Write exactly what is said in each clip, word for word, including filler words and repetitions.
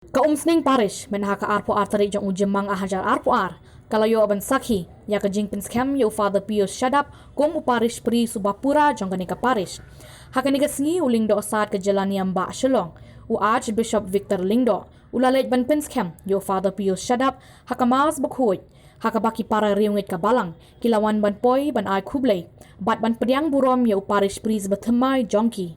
Ka Umsning Parish mynha ka arphew ar tarik jong u Jymmang ar hajar arphew ar ka la ïoh ban sakhi ïa ka jingpynskhem ïa u Father Pius Shadap kum u Parish Priest uba pura jong kane ka parish. Ha kane ka sngi u Lyngdoh Sad ka Jylla Niam Bah Shillong, u Archbishop Victor Lyngdoh, u la leit ban pynskhem ïa u Father Pius Shadap ha ka Mass bakhuid, ha kaba ki para riewngeit ka Balang ki la wan ban poi ban ai khublei bad ban pdiang burom ïa u Parish Priest bathymmai jong ki.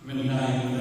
Mynta